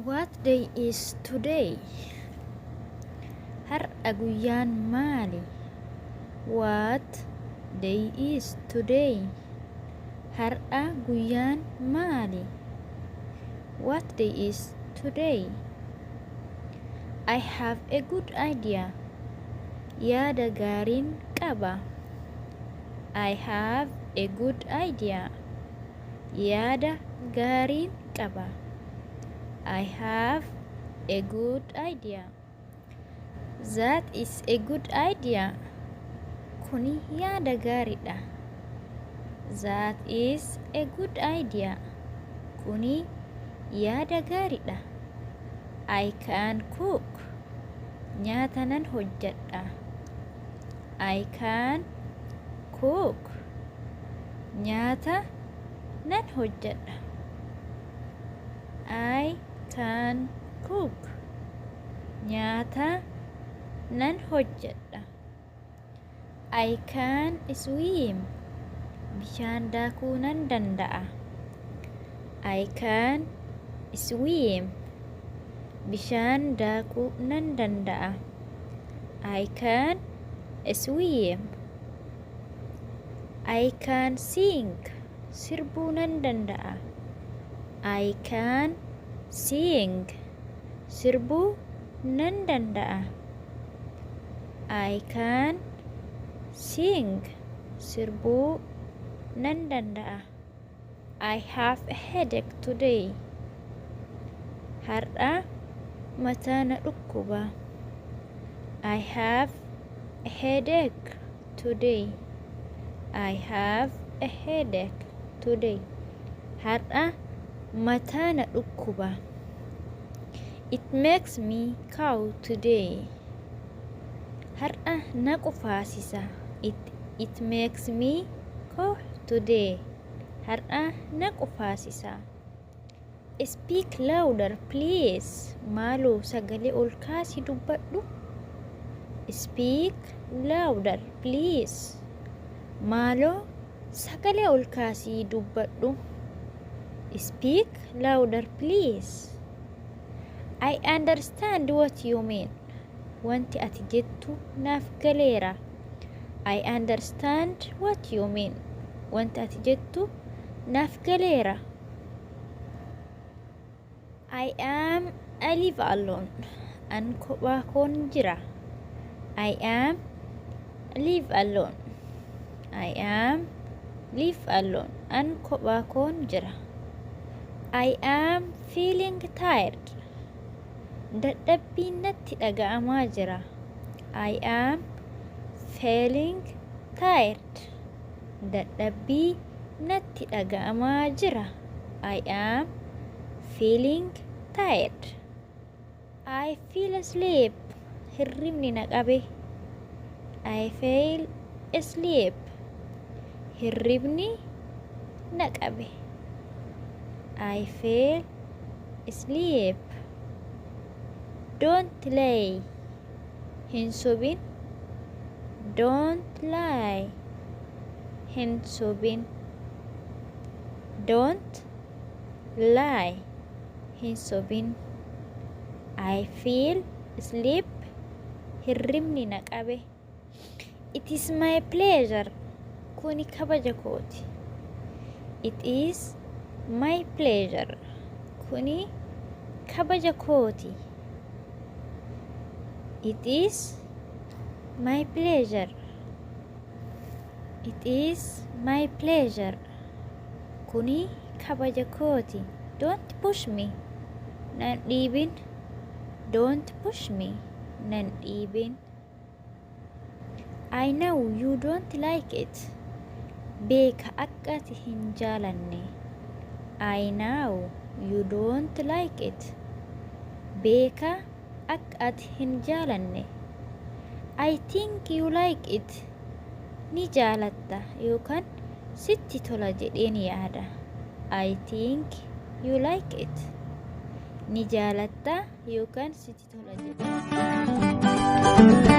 What day is today? Har'a guyyaan maali? What day is today? Har'a guyyaan maali? What day is today? I have a good idea. Yaada gaariin qaba. I have a good idea. Yaada gaariin qaba. I have a good idea. That is a good idea. Kuni yaada gaariidha. That is a good idea. Kuni yaada gaariidha. I can cook. Nyaata nan hojjedha. I can cook. Nyaata nan hojjedha. I can cook. Nyaata nan hojjedha. I can swim. Bishaan daakuu nan danda'a. I can swim. Bishaan daakuu nan danda'a. I can swim. I can sing. Sirbuu nan danda'a. I can sing. Sirbuu nan danda'a. I can sing. Sirbuu nan danda'a. I have a headache today. Har'a mataa na dhukkuba. I have a headache today. I have a headache today. Har'a mataa na dhukkuba. It makes me cough today. Har'a na qufaasisa. It makes me cough today. Har'a na qufaasisa. Speak louder, please. Maaloo sagalee ol kaasii dubbadhu. Speak louder, please. Maaloo sagalee ol kaasii dubbadhu. Speak louder, please. I understand what you mean. Wanti ati jettu naaf galeera. I understand what you mean. Wanti ati jettu naaf galeera. I am I live alone. An kophaa koon jira. I am live alone. I am live alone. An kophaa koon jira. I am feeling tired. Dadhabbiin natti dhaga'amaa jira. I am feeling tired. Dadhabbii natti dhaga'amaa jira. I am feeling tired. I fell asleep. Hirribni na qabe. I fell asleep. Hirribni na qabe. I fell asleep. Don't lie. Hin sobin. Don't lie. Hin sobin. Don't lie. Hin sobin. I fell asleep. Hirribni na qabe. It is my pleasure. Kuni kabaja kooti. It is my pleasure. Kuni kabaja kooti. It is my pleasure. It is my pleasure. Kuni kabaja kooti. Don't push me. Nan dhiibin. Don't push me. Nan dhiibin. I know you don't like it. Beeka akka ati hin jaalanne. I know you don't like it. Beeka akka ati hin jaalanne. I think you like it. Ni jaalatta yookaan sitti tola jedheen yaada. I think you like it. Ni jaalatta yookaan sitti tola jedheen.